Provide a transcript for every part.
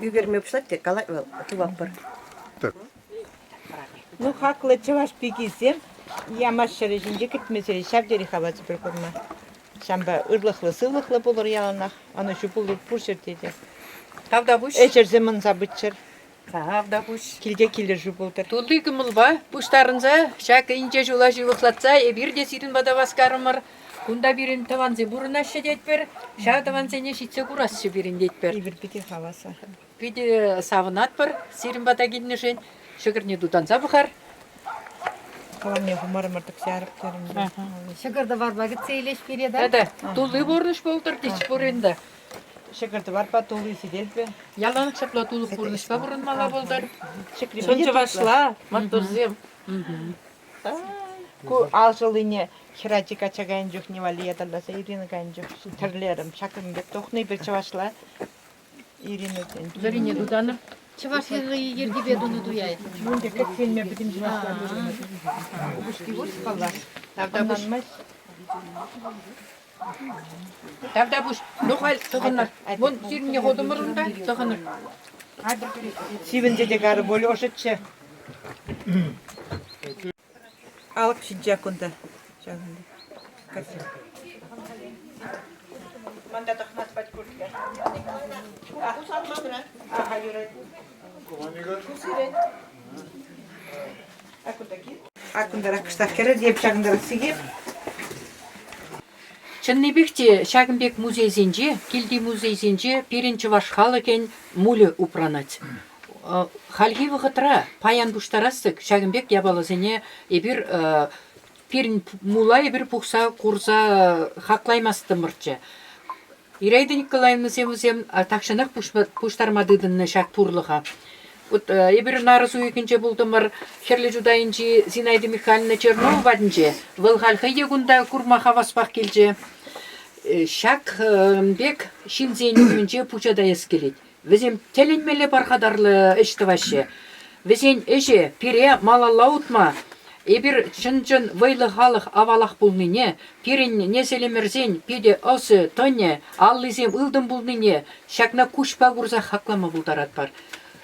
Ӳкерме пуҫлать те калать вӑл, тупатпӑр. Ну, хаклӑ чӑваш пикисем Ямаш ҫӗрӗ ҫинче кӗтмесӗр ҫав тери хавас эпир курма. Ҫавӑнпа ырлӑхлӑ-сывлӑхлӑ пулӑр яланах, ӑнӑҫу пултӑр пур ҫӗрте те. Тавтапуҫ. Ӗҫӗрсем ӑнса пыччӑр. Тавтапуҫ. Килте килӗшӳ пултӑр. Тулли кӑмӑлпа пуҫтарӑнса ҫак инҫе ҫула ҫывӑхлатса эпир те сирӗн пата васкарӑмӑр. Кунта пирӗн тӑвансем пурӑнаҫҫӗ тетпӗр. Ҫав тӑвансене ҫитсе курасчӗ пирӗн тетпӗр. Эпир питӗ хаваса. Питӗ савӑнатпӑр сирӗн пата килнӗшӗн. Ҫӑкӑрне тутанса пӑхар. Каланне хумарӑмӑр тӑкса ярӑп терӗм. Ҫӑкӑр-тӑварпа кӗтсе илеҫ пире та. Тата тулли пурнӑҫ пултӑр теҫ пур ӗнтӗ. Ҫӑкӑр-тӑварпа тулли сӗтелпе. Яланах ҫапла тулӑх пурнӑҫпа пурӑнмалла пултӑр. Чӑн чӑвашла маттурсем. Ку алшӑллине хӗрачи качча кайнӑ чухне валли ятарласа Ирина кайнӑ чух тӗрлерӗм. Ҫакӑн пек тухни пек чӑвашла Ирина тен. Вӗрине тутанӑр. Чӑваш йӗркипе тунӑ туя. Унта кӗтсе пӗтӗм чӑвашла турӑмӑр. Упӑшки вырӑс паллах. Тавтапуҫ. Тавтапуҫ. Ну халь тӑхӑнӑр. Вон сирӗнне хутӑмӑр унта, тӑхӑнӑр. Сивӗнчӗ те карӑ пуль ӑшӑччӗ. Алӑк ҫинче кунта. Ҫакӑнта. Манда тӑхӑнас пать куртка. Ага, юрать. А кунтарах кӑштах кӗрӗр, эп ҫакӑнтарах сикеп. Чӑннипех те ҫакӑн пек музейсенче, килти музейсенче пирӗн чӑваш халӑхӗн мулӗ упранать. Хальхи вӑхӑтра паян пуҫтарас-тӑк ҫакӑн пек япаласене эпир пирӗн мула эпир пухса курса хаклаймастӑмӑрччӗ. Ираида Николаевнӑсем вӗсем тахҫанах пуҫтарма тытӑннӑ ҫак пурлӑха. Вот эпир нарӑс уйӑхӗнче пултӑмӑр Хӗрлӗ Чутайӗнчи Зинаида Михайловна Чернова патӗнче. Вӑл халь хӑй те кунта курма хаваспах килчӗ. Ҫак пек ҫынсен умӗнче пуҫа таяс килет. Вӗсем тӗлӗнмелле пархатарлӑ ӗҫ тӑваҫҫӗ. Вӗсен ӗҫӗ пире малалла утма, эпир чӑн-чӑн вӑйлӑ халӑх авалах пулнине, пирӗн несӗлӗмӗрсен питӗ ӑсӗ, тӑнӗ, аллисем ылтӑн пулнине ҫакна куҫпа курса хаклама пултаратпӑр.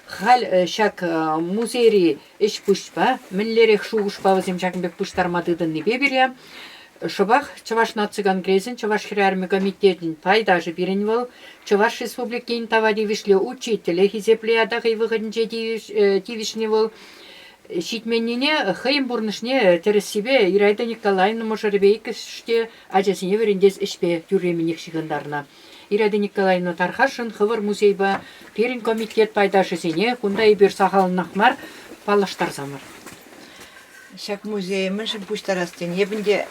Халь ҫак музейри ӗҫ-пуҫпа, мӗнлерех шухӑшпа вӗсем ҫакӑн пек пуҫтарма тытӑннипе пире шӑпах Чӑваш наци конгресӗн Чӑваш хӗрарӑмӗ комитетӗн пайташӗ пирӗн вӑл, Чӑваш Республикин тава тивӗҫлӗ учителӗ хисеплӗ ята хӑй вӑхӑтӗнче тивӗҫнӗ вӑл. Ҫитменнине хӑйӗн пурнӑҫне тӗрӗссипе Ираида Николаевна мӑшӑрӗпе иккӗш те ачасене вӗрентес ӗҫпе тӳрремӗнех ҫыхӑнтарнӑ. Ираида Николаевна тархасшӑн хӑвӑр музейпа пирӗн комитет пайташӗсене кунта эпир сахалӑнах мар паллаштарсамӑр. Ҫак музее мӗншӗн пуҫтарас тен? Эпӗ ӗнтӗ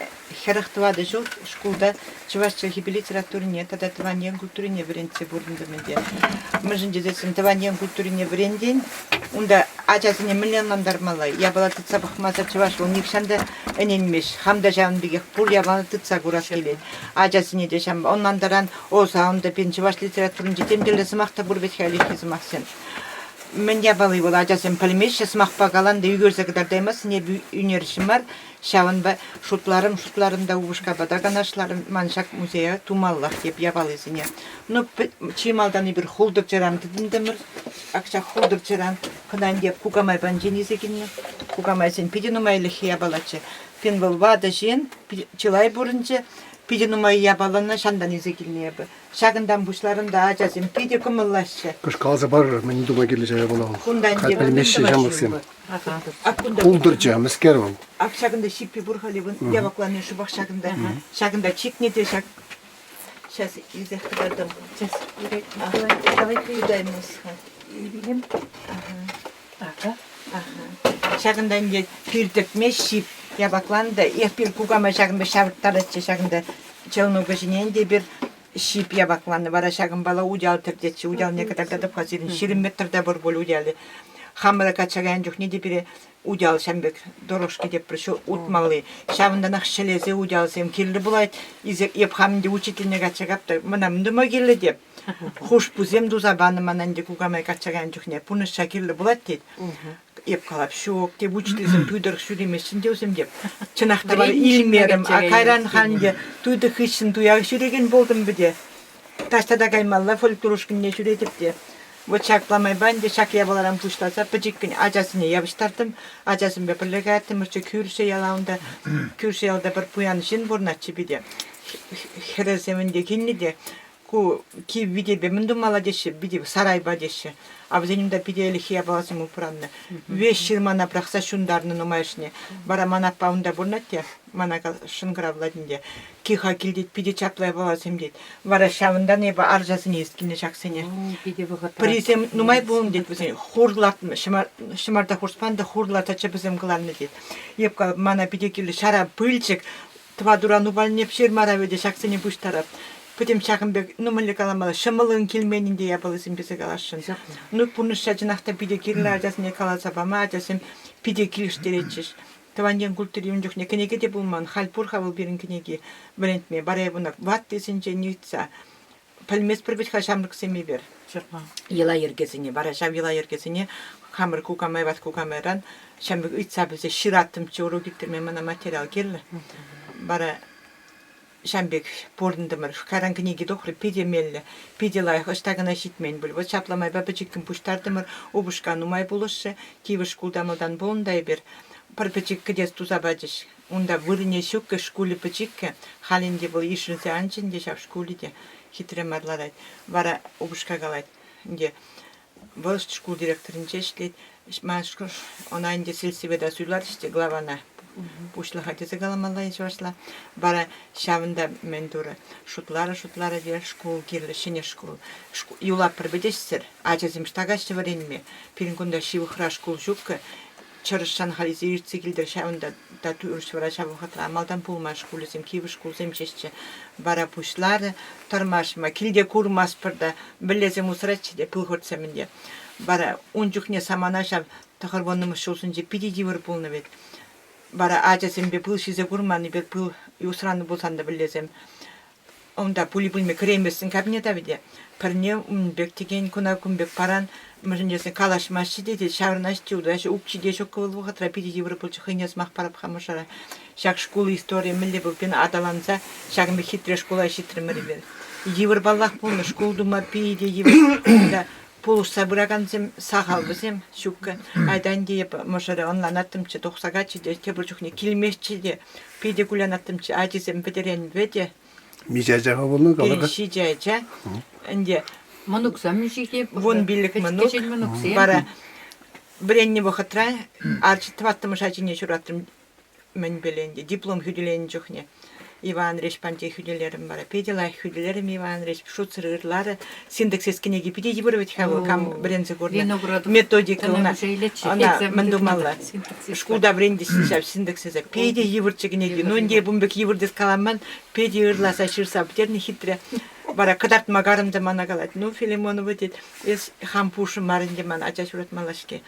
44 ҫул шкулта чӑваш чӗлхипе литературине тата тӑван ен культурине вӗрентсе пурӑнтӑм ӗнтӗ. Мӗншӗн тесессӗн тӑван ен культурине вӗрентен, унта ачасене мӗнле ӑнлантармалла? Япала тытса пӑхмасӑр чӑваш вӑл нихҫан та ӗненмест. Хам та ҫавӑн пекех пур япалана тытса курас килет. Ачасене те ҫавӑнпа ӑнлантаран, о, савӑнта пирӗн чӑваш литературинче тем тӗрлӗ сӑмах та пур вӗт-ха ӗлӗкхи сӑмахсем. Мӗн япали вӑл, ачасем пӗлмеҫҫӗ, сӑмахпа калан та ӳкерсе кӑтартаймастӑн, эпӗ ӳнерҫӗ мар, ҫавӑнпа шутларӑм, шутларӑм та упӑшкапа та канашларӑм, ман ҫак музея тумаллах теп япалисене. Ну, чи малтан эпир хултӑрчӑран тытӑнтӑмӑр. Ак ҫак хултӑрчӑран кӑна ӗнтӗ кукамай патӗнчен илсе килнӗ. Кукамайсен питӗ нумай ӗлӗкхи япалаччӗ. Пин вӑл ватӑ ҫын, чылай пурӑнчӗ, питӗ нумай япалана ҫантан илсе килнӗ эпӗ. Ҫакӑнтан пуҫларӑм та ачасем питӗ кӑмӑллаҫҫӗ. Кӑшт каласа парӑр, мӗн тума кирлӗ ҫав япала вӑл? Кунта ӗнтӗ Халь пӗлмеҫҫӗ ҫамрӑксем. Ак кунта Пултӑрччӗ, мӗскер вӑл? Ак ҫакӑнта ҫиппи пур-ха яваклани шӑпах ҫакӑнта. Ҫакӑнта чикнӗ те ҫак Сейчас илсех кӑтартам. Сейчас. Тытаймас-ха. Ага. Ҫакӑнта ӗнтӗ пир тӗртме ҫип япакланӑ та, эх, пир кукамай ҫакӑнпа ҫавӑрттаратчӗ ҫакӑнта челнокӑ ҫине ӗнтӗ эпир ҫип япакланӑ. Вара ҫакӑнпала утял тӗртетчӗ. Утялне кӑтартатӑп-ха сирӗн. 20 метр та пур пуль утялӗ. Хамӑра качча кайнӑ чухне те пире утял ҫам пек дорожки тепӗр ҫул утмалли. Ҫавӑнтанах ҫӗлесе утялсем кирлӗ пулать. Эп хам ӗнтӗ учительне качча кап та мана мӗн тума кирлӗ теп. Хушпусем туса панӑ мана ӗнтӗ кукамай качча кайнӑ чухне. Пурнӑҫра кирлӗ пулать тет. Эп калап, ҫук, теп учительсем туй тӑрӑх ҫӳремеҫҫӗ те вӗсем теп. Чӑнах та вара илмерӗм. А кайран хан те туйдӑ хыҫҫӑн туя ҫӳрекен пултӑм пӗте. Таҫта та каймалла фольклор ушкӑнне ҫӳретӗп те. Вот ҫак майпа ӗнтӗ ҫак япаларан пуҫласа пӗчӗккӗн ачасене явӑҫтартӑм. Ачасемпе пӗрле каяттӑмӑрччӗ кӳршӗ яла унта. Кӳршӗ ялта пӗр пуян ҫын пурӑнатчӗ питӗ. Хӗрӗсем ӗнтӗ килнӗ те ку кив витепе мӗн тумалла теҫҫӗ, вите сарайпа теҫҫӗ. А вӗсен унта питӗ ӗлӗкхи япаласем упраннӑ. Веҫ ҫырмана пӑрахса ҫунтарнӑ нумайӑшне. Вара ман аппа унта пурӑнать те, мана шӑнкӑравлать ӗнтӗ. Киха килтет, питӗ чаплӑ япаласем тет. Вара ҫавӑнтан эпӗ арчасене илсе килнӗ ҫаксене. Питӗ вӑхӑтра. Пӗрисем нумай пулнӑ тет вӗсен. Хурлатнӑ, ҫӑмарта хурспан та хурласа чӗпӗсем кӑларнӑ тет. Эп калап, мана питӗ кирлӗ ҫара пылчӑк, тӑватуран упалне ҫырмара вӗтӗ ҫаксене пуҫтарап. Пӗтӗм ҫакӑн пек, ну мӗнле каламалла, ҫӑмӑллӑн килмен ӗнтӗ япаласем тесе каласшӑн. Ну пурнӑҫра чӑнах та питӗ кирлӗ ачасене каласа пама, ачасем питӗ килӗштеретчӗҫ. Тӑван ен культури ун чухне кӗнеке те пулман, халь пур-ха вӑл пирӗн кӗнеки вӗрентме. Вара эп ӑна ваттисенчен ыйтса пӗлместпӗр вӗт-ха ҫамрӑксем эпир. Йӑла-йӗркесене. Вара ҫав йӑла-йӗркесене хамӑр кукамай, ват кукамайран ҫамрӑк ыйтса пӗлсе ҫыраттӑмччӗ урок ирттерме мана материал кирлӗ. Вара ҫам пек пурӑнтӑмӑр. Кайран кӗнеки тухрӗ, питӗ меллӗ, питӗ лайӑх, ӑҫта кӑна ҫитмен пуль. Вот ҫапла майпа пӗчӗккӗн пуҫтартӑмӑр. Упӑшка нумай пулӑшрӗ. Кивӗ шкулта малтан пулнӑ та эпир. Пӗр пӗчӗк кӗтес туса пачӗҫ. Унта вырӑнӗ ҫуккӑ, шкулӗ пӗчӗккӗ. Халь ӗнтӗ вӑл ишӗлсе анчӗ ӗнтӗ ҫав шкулӗ те хитре мар ларать. Вара упӑшка калать ӗнтӗ, вӑл шкул директорӗнче ӗҫлет. Ман ӑна ӗнтӗ сельсовета суйларӗҫ те главана пуҫлӑха тесе каламалла чӑвашла. Вара ҫавӑнта мӗн турӗ? Шутларӗ-шутларӗ те шкул кирлӗ, ҫӗнӗ шкул. Юлатпӑр пӗтеҫсӗр. Ачасем ӑҫта каҫҫӗ вӗренме? Пирӗн кунта ҫывӑхра шкул ҫуккӑ. Чӑрӑшран халӗ иртсе килтӗр ҫавӑнта та вара ҫав вӑхӑтра малтан пулман шкулӗсем, кивӗ шкулсем ҫеҫчӗ. Вара пуҫларӗ тӑрмашма. Килте курмастпӑр та, вӗллесем усратчӗ те пыл хуртсем ӗнтӗ. Вара ун чухне самана ҫав тӑхӑрвуннӑмӗш ҫулсенче питӗ йывӑр пулнӑ вӗт. Вара ачасемпе пыл ҫисе курман эпир, пыл усранӑ пулсан та вӗллесем. Унта пули-пулми кӗрейместӗн кабинета вӗт. Пӗрне ун пек текен, куна кун пек паран. Мӗншӗн тесен калаҫмаҫҫӗ те, тет, ҫаврӑнаҫҫӗ те утаҫҫӗ. Укҫи те ҫук вӑл вӑхӑтра питӗ йывӑр пулчӗ хӑйне сӑмах парап-ха мӑшӑра. Ҫак шкул историйӗ мӗнле пулин аталанса ҫакӑн пек хитре шкула ҫитрӗмӗр эпир. Йывӑр паллах пулнӑ, шкул тума питӗ йывӑр. Унта пулӑшса пыракансем сахал вӗсем, ҫуккӑ. Айта ӗнтӗ эп мӑшӑрӗ ӑнланаттӑмччӗ, тухса кайчӗ те тепӗр чухне килместчӗ те. Питӗ кулянаттӑмччӗ, ачисем пӗтерен вӗтӗ. Миҫе ача-ха пулнӑ калӑр? Ҫичӗ ача. Ӗнтӗ Мӑнуксем миҫе? 15 мӑнук. Кӗҫӗн мӑнуксем. Вара вӗреннӗ вӑхӑтра арчи тӑваттӑмӗш ачине ҫуратрӑм. Мӗн пӗлен те, диплом хӳтӗленӗ чухне. Иван Андреевич панче хӳтӗлерӗм вара. Питӗ лайӑх хӳтӗлерӗм Иван Андреевич. Шутсӑр ырларӗ. Синтаксис кӗнеки питӗ йывӑр вӗт-ха вӑл, кам вӗренсе курнӑ. Виноградов Методика ӑна, ӑна мӗн тумалла? Синтаксис. Шкулта вӗрентеҫҫӗ ҫав синтаксиса. Питӗ йывӑрччӗ кӗнеки. Ну, ӗнтӗ эп ун пек йывӑр тес каламан. Питӗ ырласа ҫырса пӗтернӗ хитре. Вара кӑтартма карӑм та мана калать. Ну, Филимонова тет, эс хам пушӑ мар ӗнтӗ ман ача ҫуратмалла-ҫке.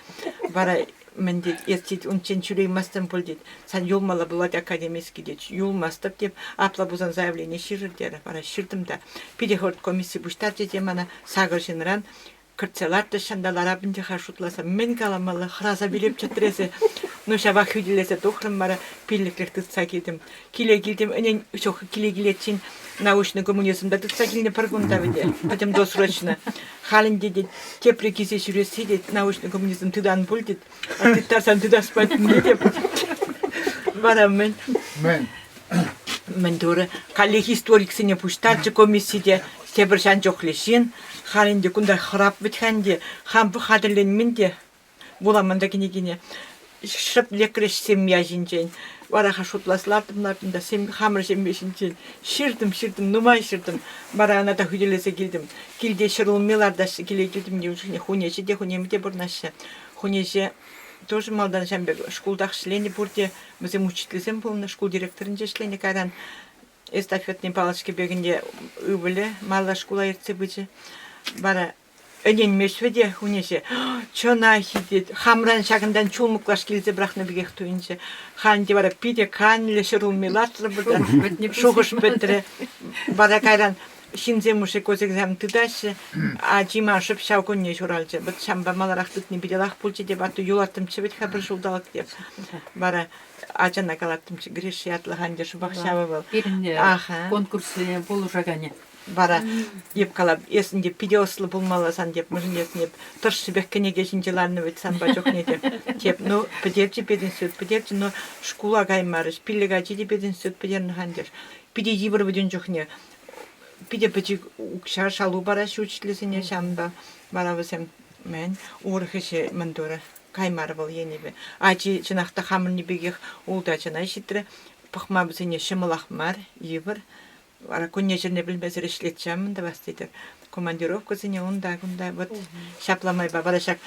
Вара мӗн тет, эс тет, унччен ҫӳрейместӗн пуль тет. Сан юлмалла пулать академический тет. Юлмастӑп теп. Апла пулсан заявление ҫырӑр терӗ. Вара ҫыртӑм та. Питӗ хӑвӑрт комисси пуҫтарчӗ те мана сакӑр ҫынран кӗртсе лартрӗҫ ҫанта ларап ӗнтӗ-ха шутласа. Мӗн каламалла, хӑраса вилеп чӗтресе. Ну, ҫавах хӳтӗлесе тухрӑм вара, пиллӗклӗх тытса килтӗм. Киле килтӗм, ӗнен чух киле килетчен научный коммунизмта тытса килнӗ пӗр кунта вӗт, пӗтӗм досрочно. Халь ӗнтӗ тет, тепре килсе ҫӳресси тет, научный коммунизм тытан пуль тет, а тыттарсан тытас патне те. Вара мӗн? Мӗн? Мӗн турӗ? Каллех историксене пуҫтарчӗ комисси те, тепӗр ҫан чухлӗ ҫын. Халь ӗнтӗ кунта хӑрап вӗт-ха ӗнтӗ, хам хатӗрленмен те вуламан та кӗнекене. Шӑп лекрӗҫ семья ҫинчен. Вара шутлас лартӑм лартӑм та хамӑр ҫемье ҫинчен ҫыртӑм, ҫыртӑм, нумай ҫыртӑм. Вара ӑна та хӳтӗлесе килтӗм. Килте ҫӗрулми лартаҫҫӗ, киле килтӗм те чухне хунеҫӗ те хунемӗ те пурӑнаҫҫӗ. Хунеҫе тоже малтан ҫавӑн пек шкултах ӗҫленӗ пурте. Вӗсем учительсем пулнӑ, шкул директорӗнче ӗҫленӗ. Кайран эстафетный палочки пек ӗнтӗ ывӑлӗ малла шкула ертсе пычӗ. Вара ӗненмест вӗт те хунеҫе. Чӑнах-и тет, хамран ҫакӑнтан чул муклашки илсе пӑрахнӑ пекех туйӑнчӗ. Халь ӗнтӗ вара питӗ канлӗ ҫӗрулми лартрӑмӑр та шухӑш пӗтрӗ. Вара кайран. Ҫынсем уже козырьсем тытаҫҫӗ. Ачи ман шӑп ҫав кунне ҫуралчӗ. Вӑт ҫампа маларах тытни питӗ лайӑх пулчӗ те, атту юлаттӑмччӗ вӗт-ха пӗр ҫулталӑк те. Вара ачана калаттӑмччӗ, Гриша ятлӑ-ха ӗнтӗ, шӑпах ҫавӑ вӑл. Пирӗн конкурс пулӑшаканӗ. Вара эп калап, эс ӗнтӗ питӗ ӑслӑ пулмалла сан теп, мӗншӗн тесен эп тӑршшӗпех кӗнеке ҫинче ларнӑ вӗт санпа чухне те. Теп, ну, пӗтерчӗ пединститут, пӗтерчӗ, но шкула каймарӗҫ, пиллӗк ачи те пединститут пӗтернӗ-ха ӗнтӗ. Питӗ йывӑр вӗт ун чухне. Питӗ пӗчӗк укҫа шалу параҫҫӗ учительсене, ҫавӑнпа вара вӗсем мӗн, урӑх ӗҫе мӗн турӗ, каймарӗ вӑл енӗпе. Ачи чӑнах та хамӑнни пекех ултӑ ачана ҫитрӗ. Пӑхма вӗсене ҫӑмӑлах мар, йывӑр. Вара кунне-ҫӗрне пӗлмесӗр ӗҫлет ҫав, мӗн тӑвас тетӗр. Командировкӑсене унта-кунта вот ҫапла майпа вара ҫак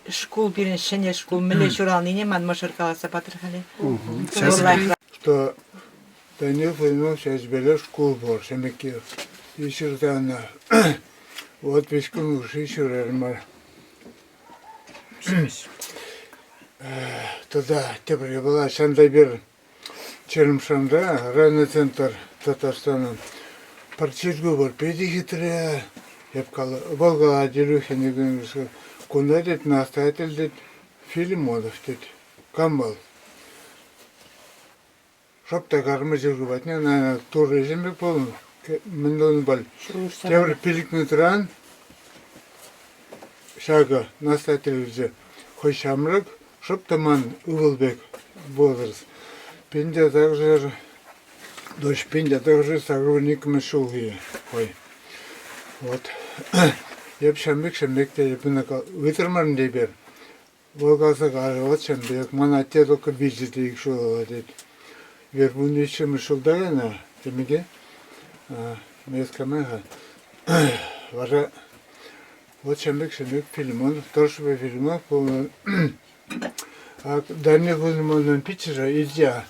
шкул пирӗн ҫӗнӗ шкул мӗнле ҫуралнине ман мӑшӑр каласа патӑр халӗ. Что Данил Фоминов ячӗпеле шкул пур Шемекке. И ҫыртанӑ. Вот виҫ кун хушши ҫӳрерӗмӗр. Тата тепӗр япала ҫанта пир Черемшанра районный центр Татарстанӑн пӗр чиркӳ пур, питӗ хитре. Эп вӑл калать, Илюхин кунта тет, настоятель тет, Филимонов тет. Кам вӑл? Шӑп та карма чиркӳ патне ӑна Турӑ ӗҫӗм пек пулнӑ. Мӗн тунӑ пуль? Тепӗр пилӗк минутран ҫакӑ настоятель илчӗ. Хӑй ҫамрӑк, шӑп та ман ывӑл пек возраст. Пинте также дочь пинте также сакӑрвун ҫулхи хӑй. Вот. Эп ҫамрӑк ҫамрӑк те эп ыйтӑрмарӑм тепер. Вӑл каласа каларӗ, вот ҫам пек, ман атте только вилчӗ те ик ҫул тет. Вербун виҫҫӗмӗш ҫулта кайнӑ темӗке. Мескамеха. Вара вот ҫам пек ҫам пек Филимонов, тӑрӑшпа Филимонов пулнӑ. Данил Филимоновӑн пиччӗшӗ Илья,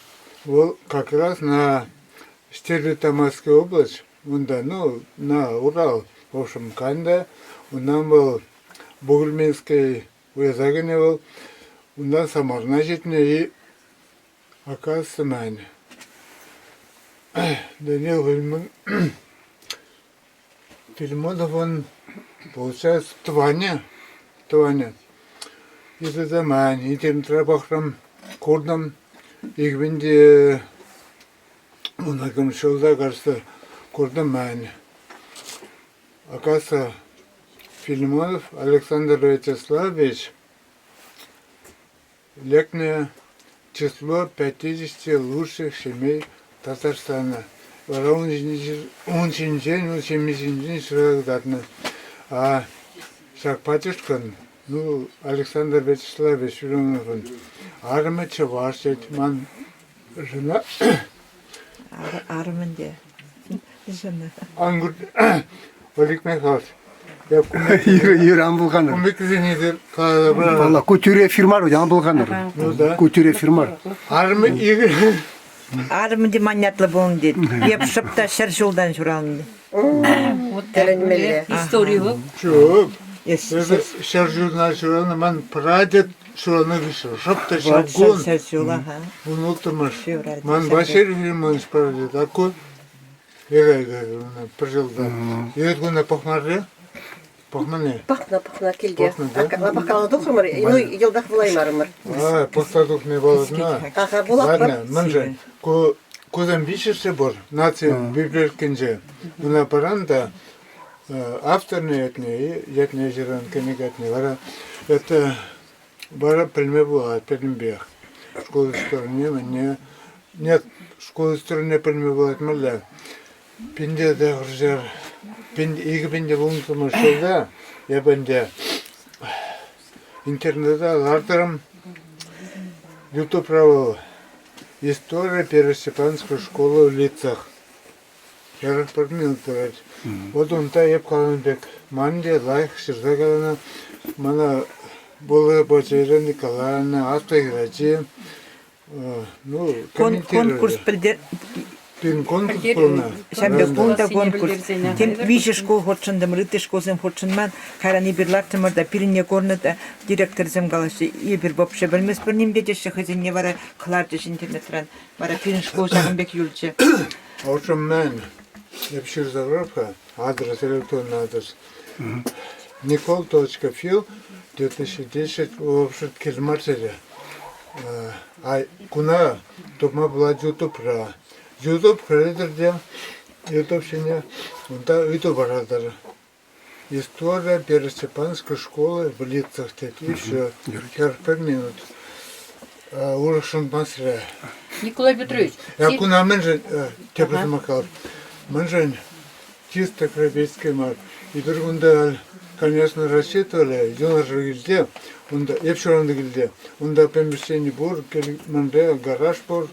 вӑл как раз на Стерлитамакская область, унта, ну, на Урал, в общем, кайнӑ. Унтан вӑл Бугульминский уяса кӗнӗ вӑл. Унтан Самарӑна ҫитнӗ и оказывается, мӗн. Данил Филимоновӑн, получается, тӑванӗ, тӑванӗ. Ӳсӗрсе мӗн, интернетра пӑхрӑм, куртӑм. Икӗ унакӑм ҫулта кажется, куртӑм мӗн. Оказывается, Филимонов Александр Вячеславович лекнӗ число 50 лучших семей Татарстана. Вара ун ҫинчен, ун ҫемйи ҫинчен ҫырса кӑтартнӑ. А ҫак пачӑшкӑн, ну, Александр Вячеславович Филимоновӑн арӑмӗ чӑваш тет. Ман жена Арӑмӗн те жена. Олег Михайлович, Юрий Амбулханов. Валла, ку тӳре эфир мар, Амбулханов. Ну да. Ку тӳре эфир мар. Арӑмӗ Игорь. Арӑмӗ те маньятлӑ пулнӑ тет. Эп шӑп та ҫӗр ҫултан ҫуралнӑ. Вот тӗлӗнмелле. Истори вӑл. Ҫук. Ҫӗр ҫултан ҫуралнӑ ман прадед ҫуралнӑ хыҫҫӑн шӑп та ҫав кун. Ҫӗр ҫул, аха. Вун улттӑмӗш. Ман Василий Филимонович прадед, а ку Вера Игоревна пӗр ҫулта. Ир кунне пӑхмарӗ? Пӑхман-и? Пӑхнӑ, пӑхнӑ килте. Пӑхнӑ, да? Пӑхкала тухрӑмӑр, ну йӑлтах вулаймарӑмӑр. А, пӑхса тухни вӑл, Аха, вулатпӑр. Ладно, мӗншӗн? Ку кусем виҫҫӗшӗ пур наци библиотекинче. Ӑна паран та авторне ятне, ятне ҫыран кӗнеке ятне. Вара это вара пӗлме пулать пӗтӗмпех. Шкул историне мӗнне нет, шкул историне пӗлме пулать мӗнле. Пинте тӑхӑрҫӗр, пин, икӗ пинте вунтӑмӗш ҫулта эп ӗнтӗ интернета лартрӑм. Ютубра вӑл «История Первостепанской школы в лицах». Хӗрӗх пӗр минут тӑрать. Вот унта эп каланӑ пек, ман те лайӑх ҫырса каланӑ. Мана Була Бочера Николаевна, аслӑ хӗрачи, ну, Конкурс пӗлтер... Пирӗн конкурс пулнӑ. Ҫав пек пулнӑ та конкурс. Тем виҫӗ шкул хутшӑнтӑмӑр, ытти шкулсем хутшӑнман. Кайран эпир лартрӑмӑр та пирӗнне курнӑ та директорсем калаҫҫӗ, эпир вообще пӗлместпӗр ним те теҫҫӗ хӑйсенне вара кӑларчӗҫ интернетран. Вара пирӗн шкул ҫакӑн пек юлчӗ. В общем, мӗн? Эп ҫырса парап-ха адрес, электронный адрес. Никол.фил 2010 общет килмарчӗ. А куна тупма пулать Ютубра. Ютуб кӗретӗр те Ютуб ҫине унта ыйту паратӑр. История Первостепанской школы в Лицах тет. И все. 41 минут. Урӑхшӑн пасрӗ. Николай Петрович. Я куна мӗншӗн тепӗр сӑмах калап. Мӗншӗн чисто крапейский мар. Эпир кунта, конечно, рассчитывали, юнашар килте, унта эп ҫуралнӑ килте, унта помещени пур, мӗнре гараж пур,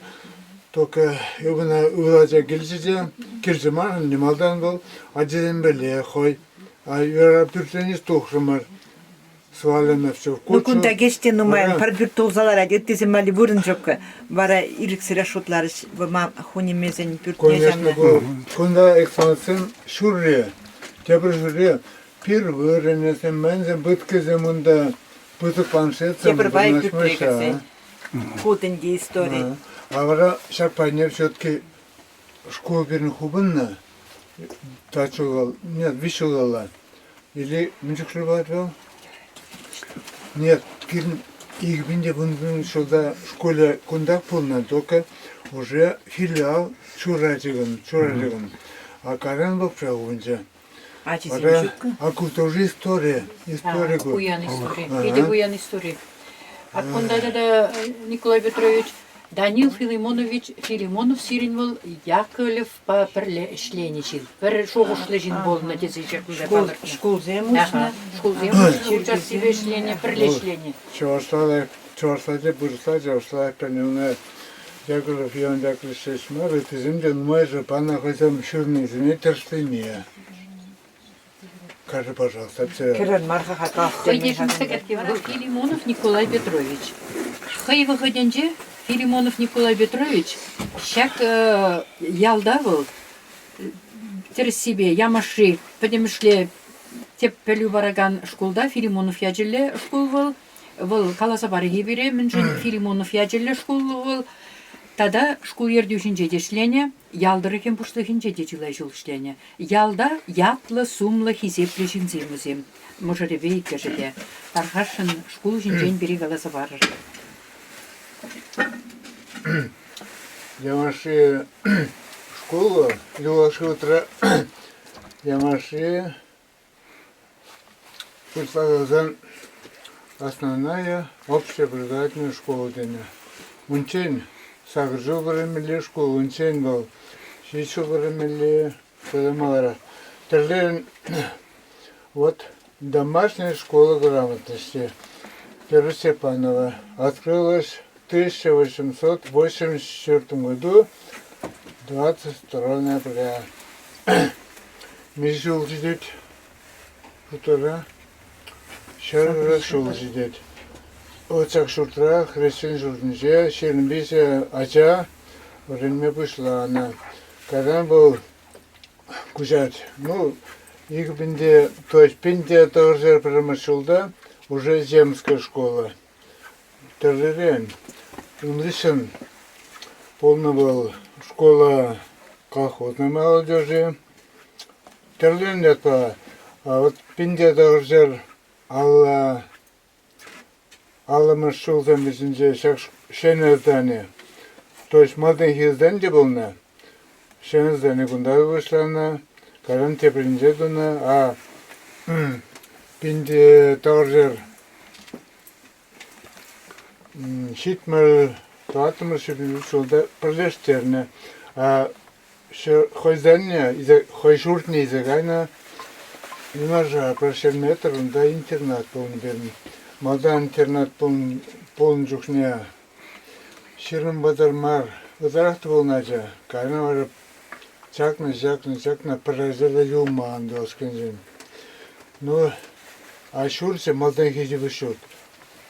Только ывӑна ывӑл ача килчӗ те, килчӗ мар, ӗнтӗ малтан вӑл ачасемпеле хӑй. А вара пӳртрен тухрӑмӑр. Свалено все в кучу. Ну, кунта кеҫ те нумайӑн, пӗр пӳрт тулса ларать, ыттисем валли вырӑн ҫуккӑ. Вара ирӗксӗрех шутларӗҫ хунемесен пӳртне Конечно, ку кунта экспонатсем ҫурри, тепӗр ҫурри пир вырӑнӗсем, мӗнсем, пыткӑсем унта, пысӑк планшетсем Тепӗр пай пӳртре вырнаҫмаҫҫӗ. кӗрсен. Ку тӗнче истори. А вара ҫак пайне все-таки шкул пирӗн хупӑннӑ. Тӑват нет, виҫ ҫулалла. Или мӗн чухлӗ пулать вӑл? Нет, пирӗн 2010 ҫулта школе кунтах пулнӑ, только уже филиал Чурачӑкӑн, Чурачӑкӑн. А кайран вӑл хупӑнчӗ. Ачисем Вара, ҫуккӑ. а ку тоже история, история ку. Пуян истори. Питӗ пуян истори. А кунта тата Николай Петрович Данил Филимонович Филимонов сирӗн вӑл Яковлевпа пӗрле ӗҫленӗ ҫын, пӗр шухӑшлӑ ҫын пулнӑ тесе ҫакӑнта палӑртнӑ. Шкулсем уҫнӑ. Шкулсем уҫнӑ, участипе ӗҫленӗ, пӗрле ӗҫленӗ. Чӑвашла чӑвашла те вырӑсла чӑвашла пӗлнӗ. Яковлев Иван Яковлевич ҫеҫ мар, ыттисем те нумайӑшӗ панӑ хӑйсем ҫырнисене тӗрӗслеме. Скажи, пожалуйста, Кӗрӗр мар-ха Хӑй те Филимонов Николай Петрович. Хӑй вӑхӑтӗнче Филимонов Николай Петрович ҫак ялта вӑл тӗрӗссипе Ямашри пӗтӗмӗшле тӗп пӗлӳ паракан шкулта Филимонов ячӗллӗ шкул вӑл. Вӑл каласа парӗ-и пире, мӗншӗн Филимонов ячӗллӗ шкул вӑл тата шкул ертӳҫинче те ӗҫленӗ, ял тӑрӑхӗн пуҫлӑхӗнче те чылай ҫул ӗҫленӗ. Ялта ятлӑ-сумлӑ хисеплӗ ҫынсем вӗсем, мӑшӑрӗпе иккӗшӗ те. Тархасшӑн шкул ҫинчен пире каласа парӑр. Ямаши школа юлашки вӑхӑтра Ямаши Пуҫласан основная общеобразовательная школа тенӗ. Унччен сакӑр ҫул вӗренмелли шкул, унччен вӑл ҫич ҫул вӗренмелли тата маларах. Тӗрлӗрен вот домашняя школа грамотности Первостепанова открылась в 1884 году 22 ноября. Миҫе ҫул ҫитет хутора? Ҫӗр ҫул ҫитет. Ҫак ҫуртра, хресчен ҫуртӗнче, 23 ача вӗренме пуҫланӑ. Кайран вӑл куҫать. Ну, икӗ пинте, то есть пинте тӑхӑрҫӗр пӗрремӗш ҫулта уже земская школа. Тӗрлӗрен. Ун хыҫҫӑн пулнӑ вӑл школа колхозной молодежи. Тӗрлӗрен ятпа. Вот пинте тӑхӑрҫӗр алла аллӑмӗш ҫулсем вӗҫӗнче ҫак ҫӗнӗ здани, то есть малтанхи здани те пулнӑ, ҫӗнӗ здани кунта пуҫланӑ, кайран тепринче тунӑ, а пинте тӑхӑрҫӗр 74-мӗш ҫулта пӗрлештернӗ. Хӑйсенне, хӑй ҫуртне илсе кайнӑ. Юнашар пӗр ҫӗр метр унта интернат пулнӑ пирӗн. Малтан интернат пулнӑ чухне 20 мар, ытларах та пулнӑ ача. Кайран вара чакнӑ, чакнӑ, чакнӑ, пӗр ача та юлман юлашкинчен. Ну, а ҫурчӗ малтанхи йывӑҫ ҫурт.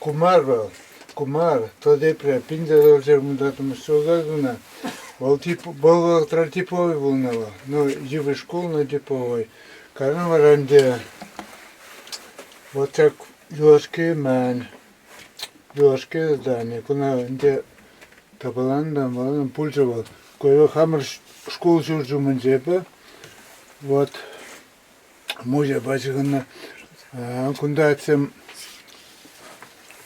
Кумар вӑл, кумар, то тепре 1930 ҫулта тунӑ. Вӑл вӑл вӑхӑтра типовой пулнӑ вӑл. Ну, йывӑҫ шкул, но типовой. Кайран вара ӗнтӗ вот ҫак юлашки мӗн, юлашки здани. Куна ӗнтӗ тапаланнӑ, пулчӗ вӑл. Ку хамӑр шкул ҫурчӗ умӗнче эпӗ. Вот музейпа ҫыхӑннӑ. Кунта атьсем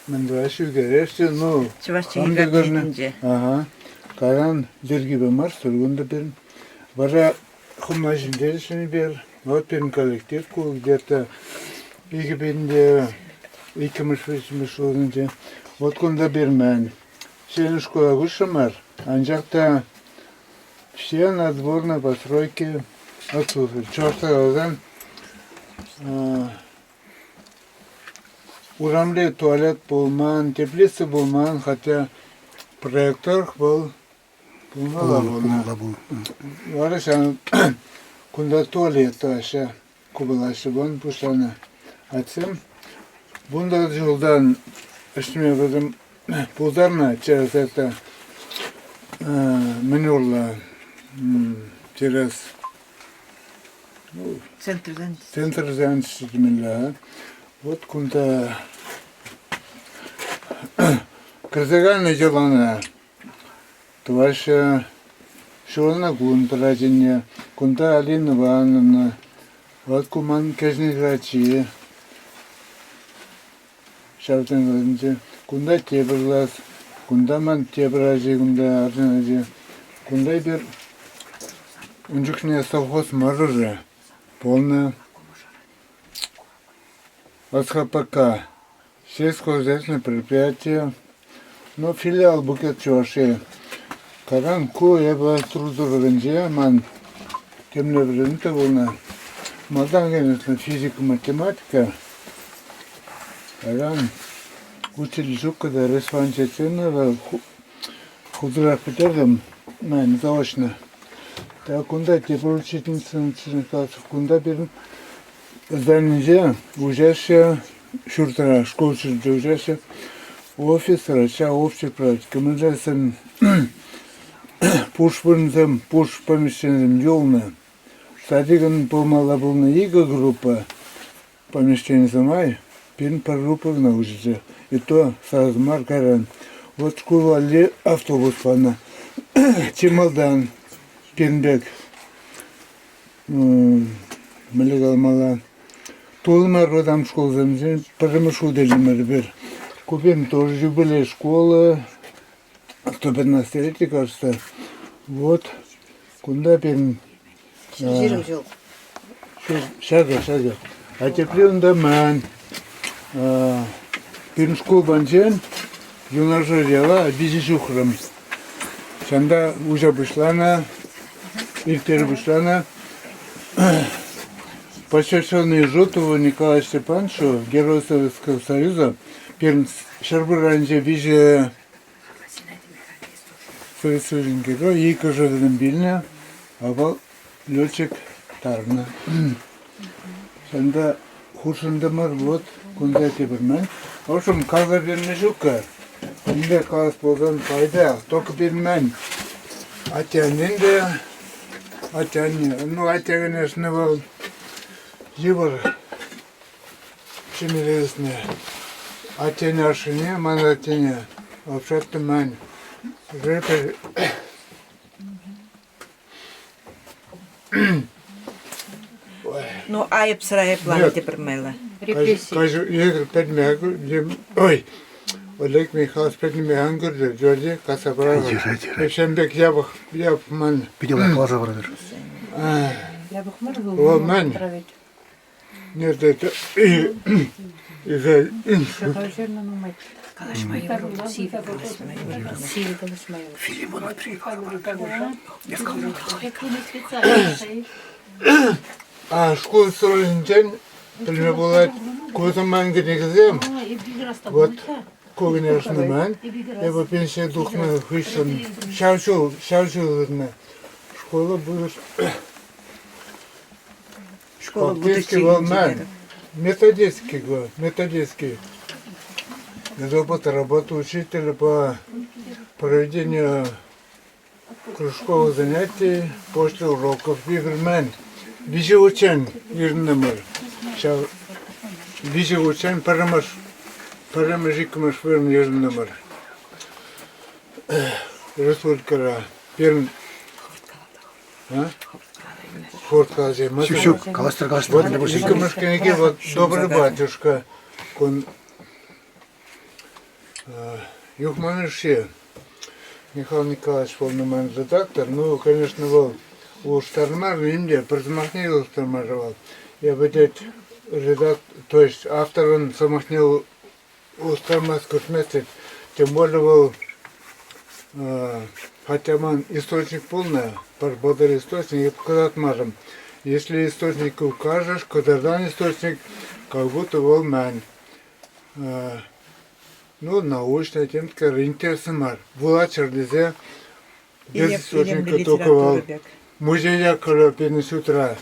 мӗн тӑваҫҫӗ, ӳкереҫҫӗ. Ну, Чӑваш чӗлхи картинче. Ага. Кайран йӗркипе мар, кунта пирӗн. Вара хӑмла ҫинче ӗҫленипе вот пирӗн коллектив ку где-то 2002-мӗш, виҫҫӗмӗш ҫулсенче. Вот кунта пирмен. Ҫӗнӗ шкула куҫрӑмӑр, анчах та все надворные постройки отсутствуют. Чӑвашла каласан, урамри туалет пулман, теплица пулман, хотя проектор вӑл пулмалла пулнӑ. Вара ҫав кунта туалет тӑваҫҫӗ, купалаҫҫӗ вон пуҫланӑ атьсем. Вунтӑхӑр ҫултан ӗҫлеме вӗсем пултарнӑ через это мӗн урлӑ через Центртан. Центртан ҫитмелле. Вот кунта кӗрсе кайнӑ йӑлана тӑваҫҫӗ. Ҫуралнӑ кун тӑрать Кунта Алина Ивановна, вот ку ман кӗҫӗн хӗрачи. Ҫав тӗнче кунта тепӗр класс, кунта ман тепӗр ачи, кунта арҫын ачи. Кунта эпир ун чухне совхоз мӑшӑрӗ пулнӑ. СХПК сельскохозяйственное предприятие, ну, филиал Букет Чувашии. Кайран ку эпӗ Трудовӗнче ман темле вӗренӳ те пулнӑ. Малтан, конечно, физика, математика. Кайран учитель ҫуккӑ та Респанчетсене хултӑрах пӗтертӗм, ман заочно. Так кунта тепӗр учительницӑн кунта пирӗн зданинче уҫаҫҫӗ, ҫуртра, шкул ҫуртӗнче уҫаҫҫӗ. Офисра ҫав общий практика. Мӗншӗн пуш вырӑнсем, пуш помещенисем юлнӑ. Садикӑн пулмалла пулнӑ икӗ группа. Помещенисем май пирӗн пӗр группа кӑна уҫӑлчӗ. И то сразу мар кайран. Вот шкул валли автобус панӑ. Чи малтан пирӗн пек мӗнле каламалла, тулли мар вӑтам шкулсенчен пӗрремӗш хут илтӗмӗр эпир. Ку пирӗн тоже юбилей школы, 115-летие, кажется. Вот кунта пирӗн 20 ҫул. Ҫакӑ, ҫакӑ. А тепри унта ман пирӗн шкул панчен юнашар яла виҫӗ ҫухрӑм. Ҫанта уҫа пуҫланӑ, ирттере пуҫланӑ. Посвященный Жутову Николаю Степановичу, Герою Советского Союза, пирӗн Ҫӗрпӳ районӗнче виҫӗ Совет Союзӗн Геройӗ, иккӗшӗ вӗсем вилнӗ, а вӑл летчик тарнӑ. Ҫавӑнта хутшӑнтӑмӑр, вот кунта тепӗр мӗн. В общем, каласа берме ҫук-ка. Мӗнле калас пулсан пайта, только бермен. Атте-аннен те, атте-анне, ну, атте, конечно, вӑл йывӑр ҫемьелесне. Аттене ашшӗне, ман аттене вообще-то ман уже Ну, айӑпсӑр айӑпланӑ тепӗр майлӑ. Репресси. Ой, Олег Михайлович пӗтӗмпе ан кӳртӗр, Георгий Касапаров. Ҫавӑн пек япӑх, япӑх ман. Питӗ лайӑх каласа паратӑр. Япӑх мар вӑл. Вӑл ман. Нет, это Калаҫма йывӑр, сивӗ калаҫма йывӑр, сивӗ калаҫма йывӑр. Филимонов А шкул срочӗнчен пӗлме пулать, ку ман кӗнекесем, вот ку конечно ман, эпӗ пенсие тухнӑ хыҫҫӑн ҫав ҫул, ҫав ҫул ырнӑ. Школа будешь Школа Фактически будущего вӑл ман. инженеров. Методистский, методистский. Из опыта работы учителя по проведению кружковых занятий после уроков Игорь Виҫӗ хутчен йышӑнтӑмӑр. Ҫав виҫӗ хутчен пӗрремӗш, пӗрремӗш, иккӗмӗш вырӑн йышӑнтӑмӑр. Республикӑра. Пирӗн А? Хурт калаҫаймасть. Ҫук, ҫук, калаҫтӑр, калаҫтӑр. Вот иккӗмӗш кӗнеке вот «Добрый батюшка». Кун Юхма Мишши Михаил Николаевич пулнӑ ман редактор. Ну, конечно, вӑл улӑштармарӗ ним те, пӗр сӑмахне улӑштармарӗ вӑл. Эпӗ тет редак, то есть авторӑн сӑмахне улӑштармасть, кӗртмест тет. Тем более вӑл хотя ман источник пулнӑ, пӗр пӑтӑр источник, эп кӑтартмарӑм. Если источник укажешь, кӑтартан источник, как будто вӑл ман. Ну, научный темскер интереслӗ мар. Вулаччӑр тесе без источника только вӑл музея кӗрӗ пединститутра,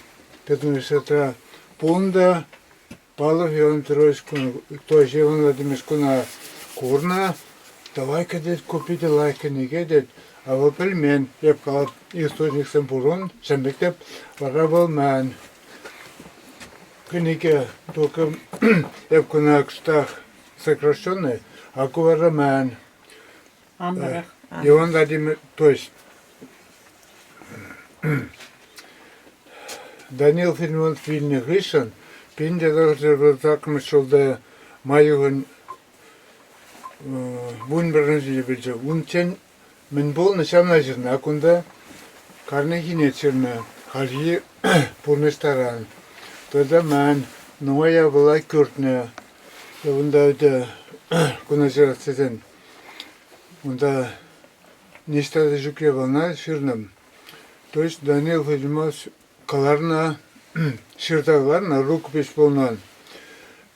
пединститутра пулнӑ Павлов Иван Петрович то есть Иван Владимирович куна курнӑ, давай-ка тет, купите лайӑх кӗнеке тет, а вӑл пӗлмен. Эп калап, источниксем пур ун, ҫавӑн пек теп, вара вӑл ман кӗнеке только эп куна кӑштах сокращенный, а ку вара ман. Анлӑрах. Иван Владимир, то есть Данил Филимонов вилнӗ хыҫҫӑн 1948 ҫулта май уйӑхӗн вунпӗрӗнче пӗлчӗ. Унччен мӗн пулнӑ ҫавна ҫырнӑ, а кунта карнехине ҫырнӑ хальхи пурнӑҫ таран. Тата ман нумай япала кӳртнӗ. Унта ӗнтӗ куна ҫырас тесен унта ниҫта та ҫук япалана ҫырнӑ. То есть Данил Федимович кӑларнӑ, ҫырса кӑларнӑ рукопись пулнӑ.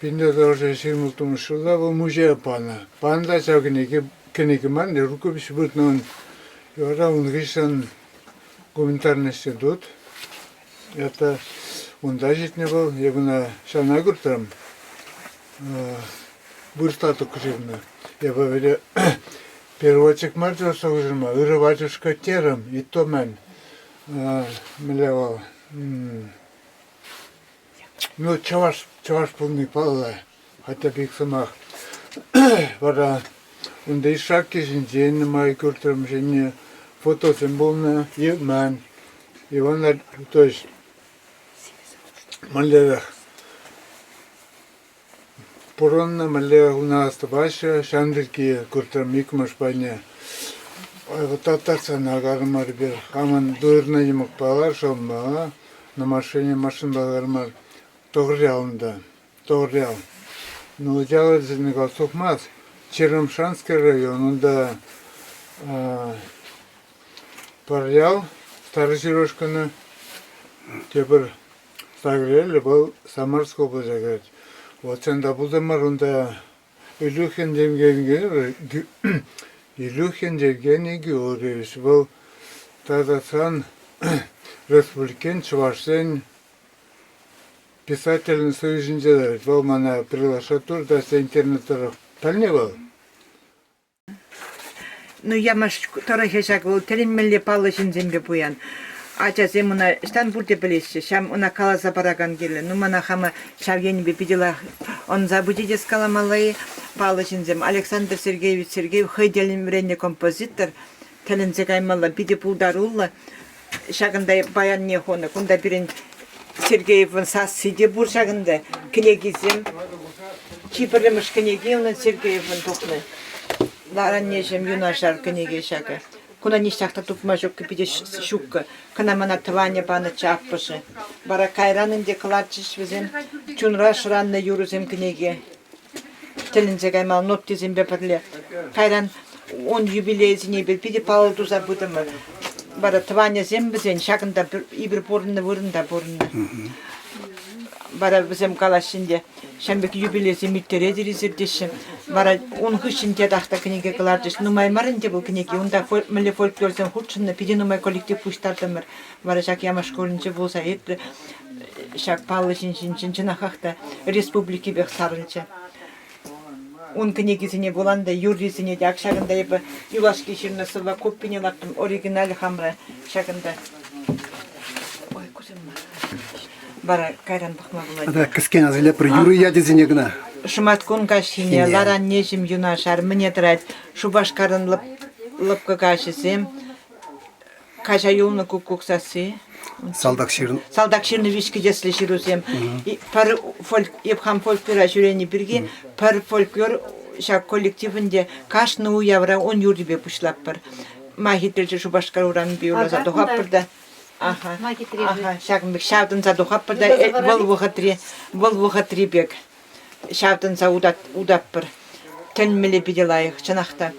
1926 ҫулта вӑл музея панӑ. Панӑ та ҫав кӗнеке, кӗнеке мар, рукопись выртнӑ ун. Вара ун хыҫҫӑн гуманитарный институт. Это унта ҫитнӗ вӑл, эп ӑна ҫавна куртрӑм. Вырӑсла ҫырнӑ. Эпӗ вӗле переводчик мар чӑвашла куҫарма, ырӑ ватюшка терӗм, и то мӗн. Мӗнле вӑл? Ну, чӑваш, чӑваш пулни паллӑ, хотя пек сӑмах. Вара унта Ишакки ҫинчен нумай кӳртрӗм ҫӗнӗ фотосем пулнӑ, и мӗн. Иван, то есть, мӗнлерех Пурӑннӑ мӗнле у нас тӑваҫҫӗ, ҫавӑн пирки куртрӑм иккӗмӗш пайне. Татарсана карӑмӑр эпир. Хамӑн дурнӑй йӑмӑкпала, шӑлмала на машине машинпа карӑмӑр. Тӑхӑрьял унта, Тӑхӑрьял. Ну, ялӗсене тухмасть. Черемшанский район, унта пӗр ял, Старый Сережкӑна, тепӗр Сагрель вӑл Самарск облаҫа кӗрет. Вот ҫавӑнта пултӑмӑр унта Илюхин Евгений Илюхин Евгений Георгиевич. Вӑл Татарстан Республикин чӑвашсен писателӗн союзӗнче тӑрать. Вӑл мана приглашать турӗ та интернет тӑрӑх. Пӗлнӗ вӑл. Ну, Ямаш тӑрӑхӗ ҫак вӑл тӗлӗнмелле паллӑ ҫынсемпе пуян. Ачасем ӑна ӑҫтан пурте пӗлеҫҫӗ, ҫав ӑна каласа паракан кирлӗ. Ну, мана хама ҫав енӗпе питӗ лайӑх ӑнса пычӗ тес каламалла-и. Паллӑ ҫынсем. Александр Сергеевич Сергеев хӑй тӗллӗн вӗреннӗ композитор. Тӗлӗнсе каймалла, питӗ пултаруллӑ. Ҫакӑнта баянне хунӑ. Кунта пирӗн Сергеевӑн сасси те пур ҫакӑнта. Кӗнекисем. Чи пӗрремӗш кӗнеки унӑн Сергеевӑн тухнӑ. Лараннеҫӗм юнашар кӗнеке ҫакӑ. Куна ниҫтах та тупма ҫуккӑ, питӗ ҫуккӑ. Кӑна мана тӑванӗ панӑччӗ аппӑшӗ. Вара кайран ӗнтӗ кӑларчӗҫ вӗсем Чунра шӑраннӑ юрӑсем кӗнеке. Тӗлӗнсе каймалла ноттисемпе пӗрле. Кайран ун юбилейӗсене эпир питӗ паллӑ туса пытӑмӑр. Вара тӑванӗсем вӗсен ҫакӑнта эпир пурӑннӑ вырӑнта пурӑннӑ. Вара вӗсем калаҫҫӗ ӗнтӗ, ҫавӑн пек юбилейсем ирттеретӗр эсир теҫҫӗ. Вара ун хыҫҫӑн татах та кӗнеке кӑларчӗҫ. Нумай мар ӗнтӗ вӑл кӗнеке. Унта мӗнле фольклорсем хутшӑннӑ, питӗ нумай коллектив пуҫтартӑмӑр. Вара ҫак Ямаш шкулӗнче пулса иртрӗ. Ҫак паллӑ ҫын ҫинчен чӑнахах та республикипех сарӑлчӗ. Ун кӗнекисене вулан та, юррисене те. Ак ҫакӑнта эпӗ юлашки ҫырнӑ сӑвва копине лартрӑм. Оригиналӗ хамра ҫакӑнта. Ой, кусем мар. Вара кайран пӑхма пулать. Тата кӗскен аса илетпӗр юрӑ ячӗсене кӑна. Шӑматкун каҫхине лараннеҫӗм юнашар мӗне тӑрать Шупашкарӑн лӑпкӑ каҫӗсем, Каҫа юлнӑ куккук сасси. Салтак ҫырнӑ. Салтак ҫырнӑ виҫ кӗтеслӗ ҫырусем. Пӗр фольк, эп хам фольклора ҫӳренӗ пирки пӗр фольклор ҫак коллектив ӗнтӗ кашни уявра ун юррипе пуҫлатпӑр. Ма хитреччӗ Шупашкар урамӗпе юрласа тухатпӑр та. Аха. Аха, ҫакӑн пек ҫавтӑнса тухатпӑр та вӑл вӑхӑтри, вӑл вӑхӑтри пек ҫавтӑнса утатпӑр. Тӗлӗнмелле питӗ лайӑх, чӑнах та.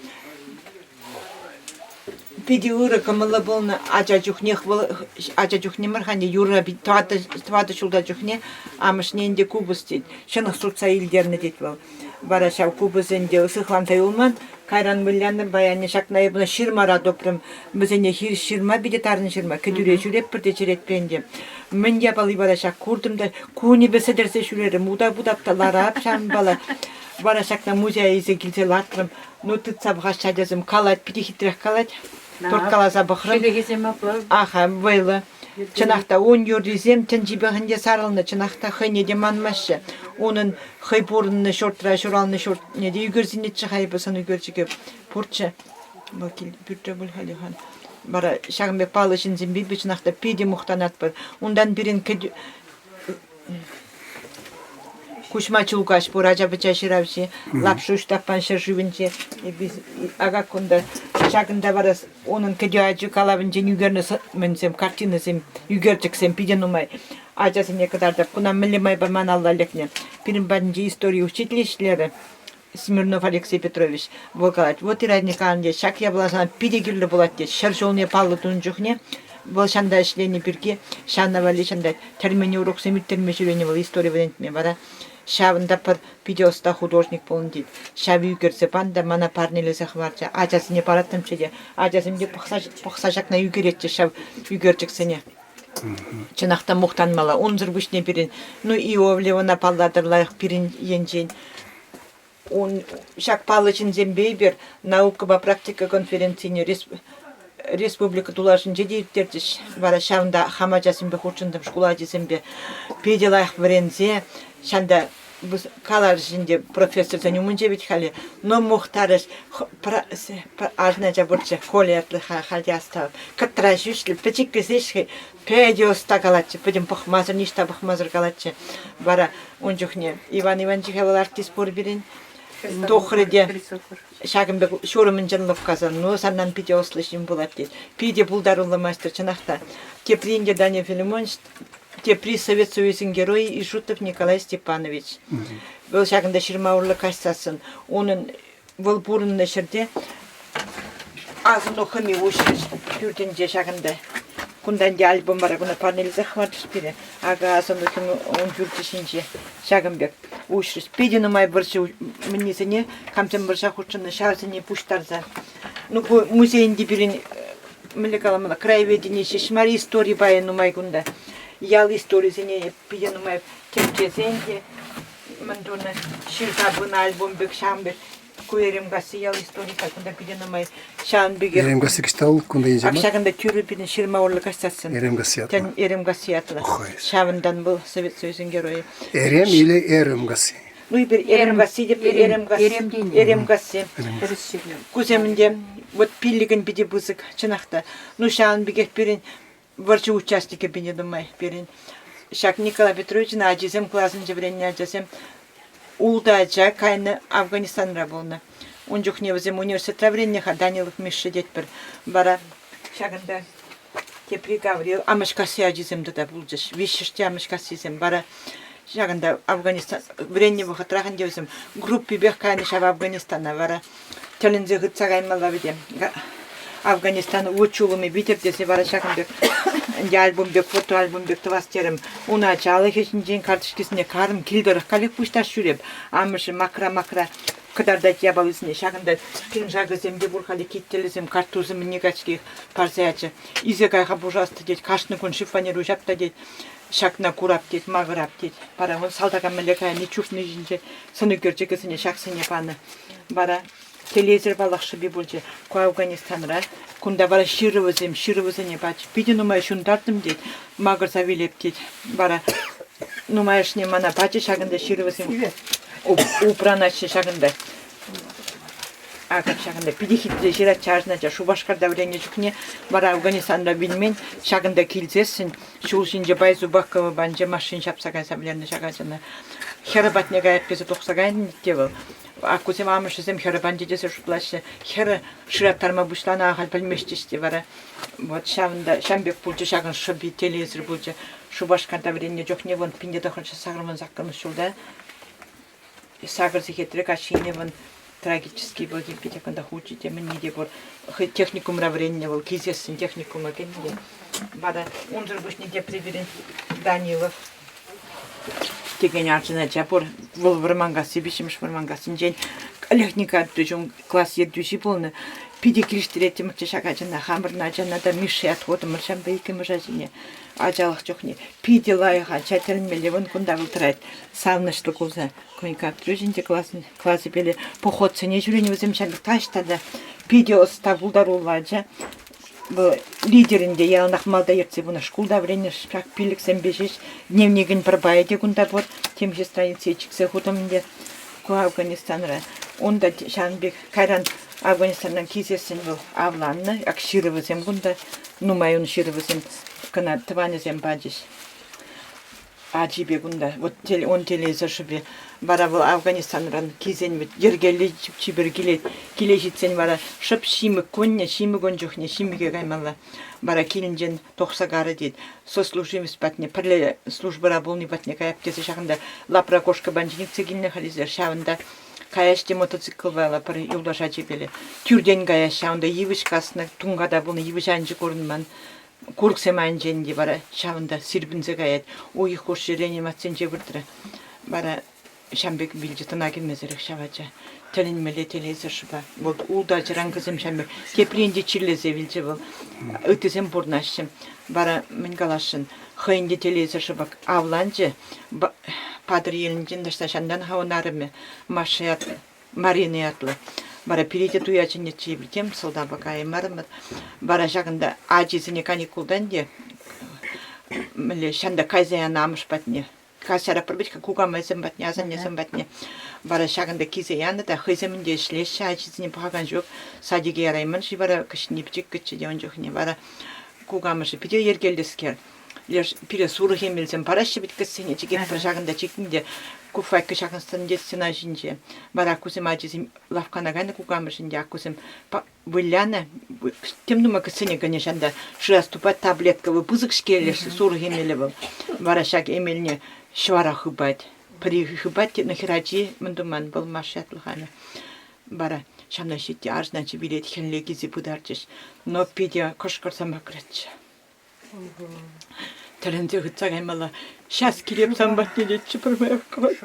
Питӗ ырӑ кӑмӑллӑ пулнӑ ача чухнех вӑл ача чухне мар-ха ӗнтӗ юрра тӑватӑ ҫулта чухне амӑшне ӗнтӗ купӑс тет, ҫӑнӑх сутса илтернӗ тет вӑл. Вара ҫав купӑс ӗнтӗ сыхланса юлман. Кайран вылянӑ баянне ҫакна эп ӑна ҫырмара тупрӑм. Вӗсене хирӗҫ ҫырма питӗ тарӑн ҫырма. Кӗтӳре ҫӳретпӗр те черетпе ӗнтӗ. Мӗн япали вара ҫак куртӑм та кунӗпе сӗтӗрсе ҫӳрерӗм. Утап-утап та ларап ҫавӑнпала. Вара ҫакна музея илсе килсе лартрӑм. Ну, тытса пӑхаҫҫӗ ачасем. Калать, питӗ хитрех калать. Турткаласа пӑхрӑм. Чӗлхесем апла. Аха, вӑйлӑ. Чӑнах та, ун юррисем тӗнчипех ӗнтӗ сарӑлнӑ. Чӑнах та, хӑйне те манмаҫҫӗ. Унӑн хӑй пурӑннӑ ҫуртра, ҫуралнӑ ҫуртне те ӳкерсеннеччӗ-ха эпӗ сӑн ӳкерчӗкӗ пурччӗ. Вӑл кил пӳртре пуль халӗ-ха. Вара ҫакӑн пек паллӑ ҫынсемпе эпир чӑнах та питӗ мухтанатпӑр. Унтан пирӗн кӗтӳ Куҫма Чулкаҫ пур ача-пӑча ҫыравҫи. Лапшу Ҫтаппан ҫӗршывӗнче ака кунта ҫакӑнта вара унӑн кӗтӳ ачи калавӗнчен ӳкернӗ мӗнсем, картинӑсем, ӳкерчӗксем питӗ нумай. Ачасене кӑтартап. Куна мӗнле майпа ман алла лекнӗ. Пирӗн патӗнче истори учителӗ ӗҫлерӗ. Смирнов Алексей Петрович. Вӑл калать, вот Ира Николаевна, ҫак япала сана питӗ кирлӗ пулать тет. Ҫӗр ҫулне паллӑ тунӑ чухне вӑл ҫанта ӗҫленӗ пирки ҫанна валли ҫанта тӗрмене уроксем ирттерме ҫӳренӗ вӑл истори вӗрентме. Вара ҫавӑнта пӗр питӗ ӑста художник пулнӑ тет. Ҫав ӳкерсе пан та мана парнелесе хӑварчӗ. Ачасене параттӑмччӗ те, ачасем те пӑхса, пӑхса ҫакна ӳкеретчӗҫ ҫав ӳкерчӗксене. Чӑнах та мухтанмалла. Унсӑр пуҫне пирӗн, ну, Иовлевӑна паллатӑр лайӑх пирӗн енчен. Ун ҫак паллӑ ҫынсемпе эпир наукӑпа практика конференцине республика тулашӗнче те ирттерчӗҫ. Вара ҫавӑнта хам ачасемпе хутшӑнтӑм, шкул ачисемпе. Питӗ лайӑх вӗренсе, ҫанта каларӗҫ ӗнтӗ профессорсен умӗнче вӗт халӗ, но мухтарӗҫ. Арҫын ача пурччӗ, Коля ятлӑ халь те астӑвап. Кӑтра ҫӳҫлӗ, пӗчӗккӗ ҫеҫ питӗ ӑста калатчӗ, пӗтӗм пӑхмасӑр, ниҫта пӑхмасӑр калатчӗ. Вара ун чухне Иван Иванович вӑл артист пур пирӗн. Тухрӗ те ҫакӑн пек ҫурӑмӗнчен лӑпкасан, ну, санран питӗ ӑслӑ ҫын пулать тет. Питӗ пултаруллӑ мастер, чӑнах та. Теприн те Даня Филимонович, тепри Совет Союзӗн геройӗ Ишутов Николай Степанович. Вӑл ҫакӑнта ҫырма урлӑ каҫсассӑн унӑн вӑл пурӑннӑ ҫӗрте асӑну хӑми уҫрӗҫ пӳртӗнче ҫакӑнта. Кунта ӗнтӗ альбом вара куна парнелесех хӑварчӗҫ пире. Акӑ асӑну хӑми ун пӳрчӗ ҫинче ҫакӑн пек уҫрӗҫ. Питӗ нумай вӑрҫӑ мӗннисене, камсем вӑрҫа хутшӑннӑ ҫавсене пуҫтарса. Ну, ку музейӗнче пирӗн мӗнле каламалла, краеведени ҫеҫ мар, истори пайӗ нумай кунта. Ял историсене питӗ нумай тӗпчесен те мӗн тунӑ, ҫырса пынӑ альбом пек, ҫавӑн пек. Ку Эремкасси ял историйӗ кунта питӗ нумай. Ҫавӑн пекех. Эремкасси кӑҫал кунта инҫе мар? Ак ҫакӑнта тӳрӗ пирӗн ҫырма урлӑ каҫсассӑн. Эремкасси ятлӑ. Эремкасси ятлӑ. Ҫавӑнтан вӑл Совет Союзӗн геройӗ. Эрем или Эремкасси? Ну, эпир Эремкасси те Эремкасси. Эремкасси. Кусем ӗнтӗ вот пиллӗкӗн питӗ пысӑк, чӑнах та. Ну, ҫавӑн пекех пирӗн вӑрҫӑ участникӗ питӗ нумай пирӗн. Ҫак Николай Петровичӑн ачисем, класӗнче вӗреннӗ ачасем ултӑ ача кайнӑ Афганистанра пулнӑ. Ун чухне вӗсем университетра вӗреннӗ-ха, Данилов Мишша тетпӗр. Вара ҫакӑнта тепри Гаврил, Амӑшкасси ачисем тата пулчӗҫ. Виҫҫӗш те Амӑшкассисем. Вара ҫакӑнта Афганистан вӗреннӗ вӑхӑтрах ӗнтӗ вӗсем группипех кайнӑ ҫав Афганистана. Вара тӗлӗнсе хытса каймалла вӗт. Афганистан вут-ҫулӑмӗ витӗр тесе вара ҫакӑн пек ӗнтӗ альбом пек, фотоальбом пек тӑвас терӗм. Ун ачалӑхӗ ҫинчен карточкисене карӑм кил тӑрӑх каллех пуҫтарс ҫӳреп. Амӑшӗ макра-макра кӑтартать япалисене. Ҫакӑнта пиншакӗсем те пур халӗ, киттелӗсем, карттусӗ мӗнне качки парса ячӗ. Илсе кай-ха пушастӑ тет, кашни кун шифоньер уҫап та тет. Ҫакна курап тет, макӑрап тет. Вара вӑл салтака мӗнле кайни чупни ҫинче сӑн ӳкерчӗкӗсене ҫаксене панӑ. Вара телейсӗр паллах шӑпи пулчӗ. Ку Афганистанра. Кунта вара ҫырӑвӗсем, ҫырӑвӗсене пачӗ. Питӗ нумай ҫунтартӑм тет, макӑрса вилеп тет. Вара нумайӑшне мана пачӗ ҫакӑнта ҫырӑвӗсем упранаҫҫӗ ҫакӑнта. Акӑ ҫакӑнта питӗ хитре ҫырать арҫын ача. Шупашкарта вӗреннӗ чухне вара Афганистанра вилмен. Ҫакӑнта килсессӗн ҫул ҫинче Байзубакова панче машин ҫапса кайса вӗлернӗ ҫак ачана. Хӗрӗ патне каять тесе тухса кайнӑ те вӑл. Аккусем амӑшӗсем хӗрӗ панче тесе шутлаҫҫӗ. Хӗрӗ шыраттарма пуҫланӑ ахаль пӗлместчӗҫ те вара. Вот ҫавӑнта ҫавӑн пек пулчӗ ҫакӑн шӑпи телейсӗр пулчӗ. Шупашкарта вӗреннӗ чухне вӑн 1988 ҫулта сакӑр сехетре каҫхине вӑн трагический пулчӗ питӗ кунта хучӗ те мӗнне те пур. Хӑй техникумра вӗреннӗ вӑл, килсессӗн техникума кӗнӗ те. Вара унсӑр пуҫне тепри пирӗн Данилов текен арҫын ача пур. Вӑл Вӑрманкасси, виҫҫӗмӗш Вӑрманкассинчен Олег Николаевич класс ертӳҫи пулнӑ. Питӗ килӗштереттӗмӗрччӗ ҫак ачана, хамӑрӑн ачана та Миша ят хутӑмӑр ҫавӑнпа иккӗмӗш ачине. Ачалӑх чухне питӗ лайӑх ача, тӗлӗнмелле вӑн кунта вӑл тӑрать. Савӑнӑҫлӑ кулса Конька Петручӗн класс, класӗпеле походсене ҫӳренӗ вӗсем ҫав таҫта та питӗ ӑста пултаруллӑ ача. Вӑл лидерӗн те яланах малта ертсе пынӑ. Шкулта вӗреннӗ ҫак пиллӗксемпе ҫеҫ дневникӗн пӗр пайӗ те кунта пур. Темиҫе страница чиксе хутӑм ӗнтӗ ку Афганистанра. Унта ҫавӑн пек кайран Афганистанран килсессӗн вӑл авланнӑ. Ак ҫырӑвӗсем кунта нумай ун ҫырӑвӗсем кӑна тӑванӗсем пачӗҫ. Ачипе кунта, вот он телейсӗр шӑпи. Вара вӑл Афганистанран килсен вӗт йӗркеллӗ чипер килет. Киле ҫитсен вара шӑп ҫимӗк кунне, ҫимӗк ун чухне ҫимӗке каймалла. Вара килӗнчен тухса карӗ тет. Сослуживец патне, пӗрле службӑра пулни патне каяп тесе ҫакӑнта лапра кошка панчине ӳксе килнӗ халӗ ҫавӑнта каяҫ те мотоциклпа пӗр юлташ ачипеле. Тӳртен каяҫ, ҫавӑнта йывӑҫ каснӑ, тунката пулнӑ, йывӑҫ айӗнче курӑнман. Курӑксем айӗнчен те вара ҫавӑнта сирпӗнсе каять. Уйӑх хушши реанимацинче выртрӗ. Вара ҫам пек вилчӗ, тӑна кӗмесӗрех ҫав ача. Тӗлӗнмелле телейсӗр шӑпа. Вӑл ултӑ ачаран кӗсем ҫам пек. Теприн те чирлесе вилчӗ вӑл. Ыттисем пурӑнаҫҫӗ. Вара мӗн каласшӑн, хӑйӗн те телейсӗр шӑпа. Авланчӗ Патӑрьелӗнчен таҫта ҫантан-ха ун арӑмӗ Маша ятлӑ. Марина ятлӑ. Вара пире те туя чӗннӗччӗ эпир тем сӑлтавпа каймарӑмӑр. Вара ҫакӑнта ачисене каникултан те мӗнле ҫанта кайса янӑ амӑш патне. Каҫарӑпӑр вӗт-ха кукамайсем патне, асаннесем патне. Вара ҫакӑнта килсе янӑ та хӑйсем ӗнтӗ ӗҫлеҫҫӗ, ачисене пӑхакан ҫук. Садике ярайман-ши вара кӗҫни пӗчӗккӗччӗ те ун чухне. Вара кукамӑшӗ питӗ йӗркеллӗскер. Леш пире сурӑх эмелсем параҫҫӗ вӗт кӗсьене чикетпӗр ҫакӑнта чикнӗ те куфайка ҫакӑнсан те стена ҫинче. Вара аккусем ачисем лавккана кайнӑ кукамӑшӗн те аккусем вылянӑ тем тума кӗсьене кӗнӗ ҫанта шырас тупать таблетка вӑл пысӑк-ҫке леш сурӑх эмелӗ вӑл. Вара ҫак эмелне ҫӑвара хыпать. Пӗри хыпать тетнӗ хӗрачи мӗн туман вӑл Маша ятлӑ халӗ. Вара ҫавна ҫитти арҫын ачи вилет хӗлле килсе пытарчӗҫ. Но питӗ кӑшкӑрса макӑратчӗ. Тӗлӗнсе хытса каймалла. Ҫас килеп сан патне тетчӗ пӗрмаях кӑвак.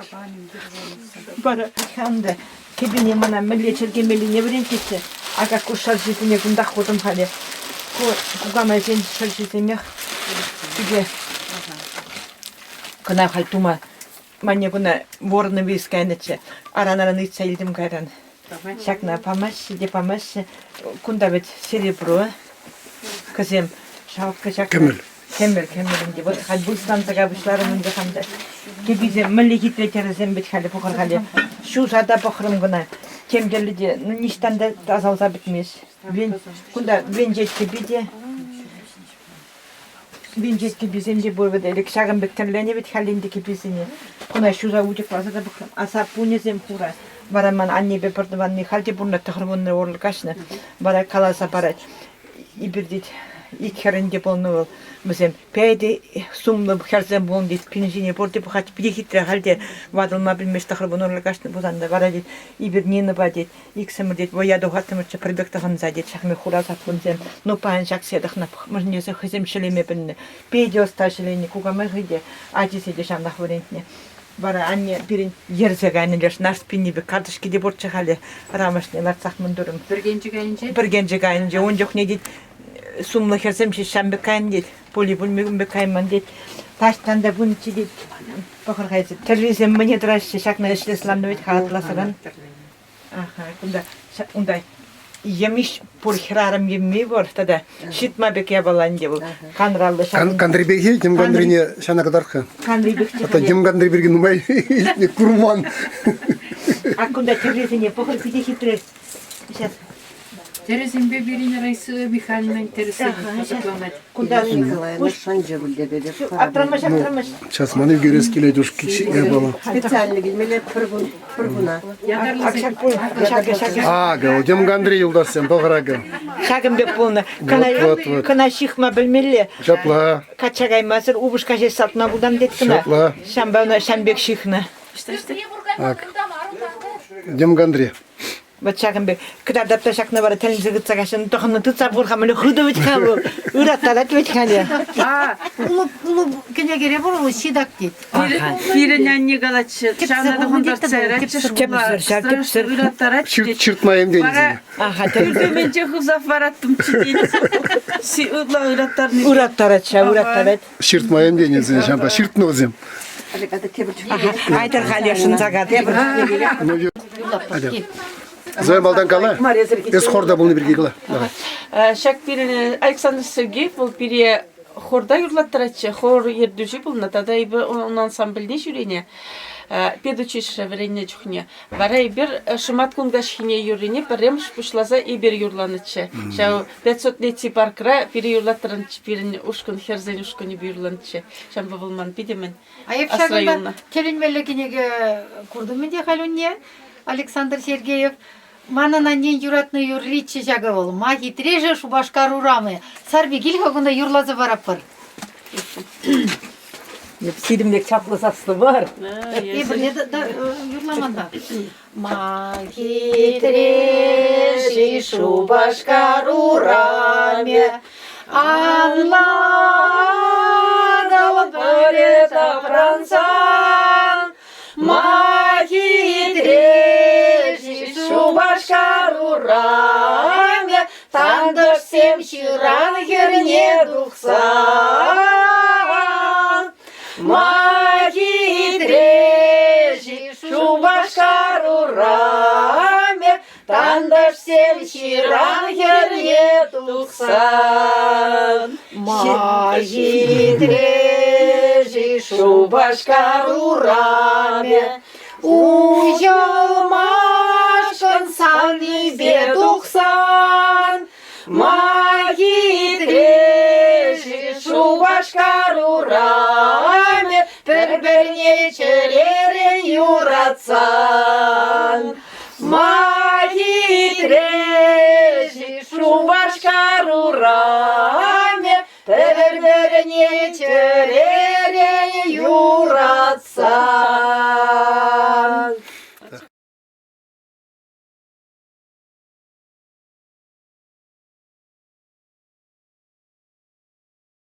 Вара ҫанта кӗпине мана мӗнле чӗркемеллине вӗрентетчӗ. Ака ку шӑрҫисене кунтах хутӑм халӗ. Ку кукамайсен шӑрҫисемех питӗ кӑна халь тума Манне куна Вороновый кайнӑччӗ. Аран-аран ыйтса илтӗм кайран. Ҫакна памаҫҫӗ те памаҫҫӗ. Кунта вӗт серебро, кӗсем шалккӑ ҫакна. Кӗмӗл. Кӗмӗл, кӗмӗл ӗнтӗ. Вот халь вырӑсланса кая пуҫларӑм ӗнтӗ хам та. Кӗписем мӗнле хитре тӗрӗсем вӗт халӗ пӑхӑр халӗ. Ҫуса та пӑхрӑм кӑна. Тем тӗрлӗ те, ну ниҫтан та тасалса пӗтмест. Кунта венчет кӗпи те. Венчет кӗписем те пур вӗт ӗлӗк ҫакӑн пек тӗрленӗ вӗт халь ӗнтӗ кӗписене. Куна ҫуса утьӑкласа та пӑхрӑм. А саппунӗсем хура. Вара ман аннепе пӗртӑванни халь те пурӑнать тӑхӑрвуннӑ урлӑ каҫнӑ. Вара каласа парать. Эпир тет ик хӗрӗн те пулнӑ вӑл. Вӗсем питӗ сумлӑ хӗрсем пулнӑ тет. Пирӗн ҫине пурте пӑхать. Питӗ хитре халь те ватӑлма пӗлмест тӑхӑрвун урлӑ каҫнӑ пулсан та. Вара тет эпир Нинӑпа тет Иксӗмӗр тет, вӑййа тухаттӑмӑрччӗ пӗр пек тӑхӑнса тет, ҫакна хура саппунсем. Ну, паян ҫаксе тӑхнӑ пӑхмӑшнесе хӑйсем ҫӗлеме пӗлнӗ. Питӗ ӑста ҫӗленӗ, кукамай хӑй те, ачисене те ҫавнах вӗрентнӗ. Вара анне пирӗн йӗрсе кайнӑ леш Нарспинни пек картишки те пурччӗ халӗ. Рамӑшне лартсах мӗн турӑм. Пӗркенчӗк айӗнче? Пӗркенчӗк айӗнче. Ун чухне тет, сумлӑ хӗрсем ҫеҫ ҫам пек кайнӑ тет. Пули-пулми ун пек кайман тет. Таҫтан та пынӑччӗ тет. Пӑхӑр-ха эсӗ, тӗррисем мӗне тӑраҫҫӗ, ҫакна ӗҫлес ларнӑ вӗт халатласран. Аха, кунта унта йӗмиш пур хӗрарӑм йӗмми пур тата ҫытма пек япала ӗнтӗ вӑл. Канраллӑ ҫакӑн. Кантри пирки, йӗм кантрине ҫана кӑтарт-ха. Кантри пек Ата йӗм кантри пирки нумай илтнӗ, курман. А кунта тӗррисене пӑхӑр питӗ хитре. Сейчас. Тӗрӗсемпе пирӗн Раиса Михайловна интересленет, кӑсӑкланать. Кунта Николаевна шанчӑ пуль те Аптрамаҫ, аптрамаҫ. Сейчас ман ӳкерес килет уж япала. Специально килмелле пӗр кун, пӗр куна. Ҫакӑ, ҫакӑ. Акӑ, Демкандри юлташсем, пӑхӑр акӑ. Ҫакӑн пек пулнӑ. Кӑна, Вот, вот, вот. кӑна ҫыхма пӗлмелле. Ҫапла. Качча каймасӑр упӑшка ҫеҫ салтма пултан тет кӑна. Ҫапла. Ҫампа ӑна ҫам пек ҫыхнӑ. Ак. Демкандри. Вот ҫакӑн пек кӑтартап та ҫакна вара тӗлӗнсе тытса каҫҫӑн тӑхӑннӑ тытса пур-ха мӗнле хытӑ вӗт-ха вӑл. Ыраттарать вӗт-ха те. А, Улӑп, улӑп кӗнекере пур вӑл ҫитак тет. Пирӗн анне калатчӗ, ҫавна тӑхӑнтартса яратчӗ шкула. Тӗпсӗр ҫав, тӗпсӗр. Ыраттаратчӗ тет. Ҫыртма им Вара Аха, пӳртӗмӗнче хывса параттӑмччӗ тет. Ытла ыраттарни. Ыраттарать ҫав, ыраттарать. Ҫыртма им тенӗ ҫампа. Ҫыртнӑ вӗсем. Айтӑр халӗ шӑнса катӑр. Зоя малтан кала. Эс хорда пулнӑ пирки кала. Давай. Ҫак пирӗн Александр Сергеев вӑл пире хорта юрлаттаратчӗ, хор ертӳҫи пулнӑ тата эпир ун ансамбльне ҫӳренӗ педучилищӗре вӗреннӗ чухне. Вара эпир шӑматкун каҫхине юррине пӗрремӗш пуҫласа эпир юрланӑччӗ. Ҫав 500-летти паркра пире юрлаттаранччӗ, пирӗн ушкӑн, хӗрсен ушкӑнӗпе юрланӑччӗ. Ҫавӑнпа вӑл ман питӗ мӗн А эп асра ҫакӑнта юлнӑ. тӗлӗнмелле кӗнеке куртӑм ӗнтӗ халь унне. Александр Сергеев. Манӑн аннен юратнӑ юрриччӗ ҫакӑ вӑл. Ма хитре-ши Шупашкар урамӗ. Сарпи, кил-ха кунта юрласа паратпӑр. Сирӗн пек чаплӑ саслӑ мар. Эпир юрламан та. Ма хитре-ши Шупашкар урамӗ, Анлатӑл пӗре тапрансан, Ма хитре-ши Шупашкар урамӗ, Тантӑшсем ҫыран хӗрне тухсан. Ма хитре-ши Шупашкар урамӗ, Тантӑшсем ҫыран хӗрне тухсан. Ма хитре-ши Шупашкар урамӗ, Уҫӑлмашкӑн саннипе тухсан. Ма хитре-ши Шупашкар урамӗ, Пӗр-пӗрне чӗре.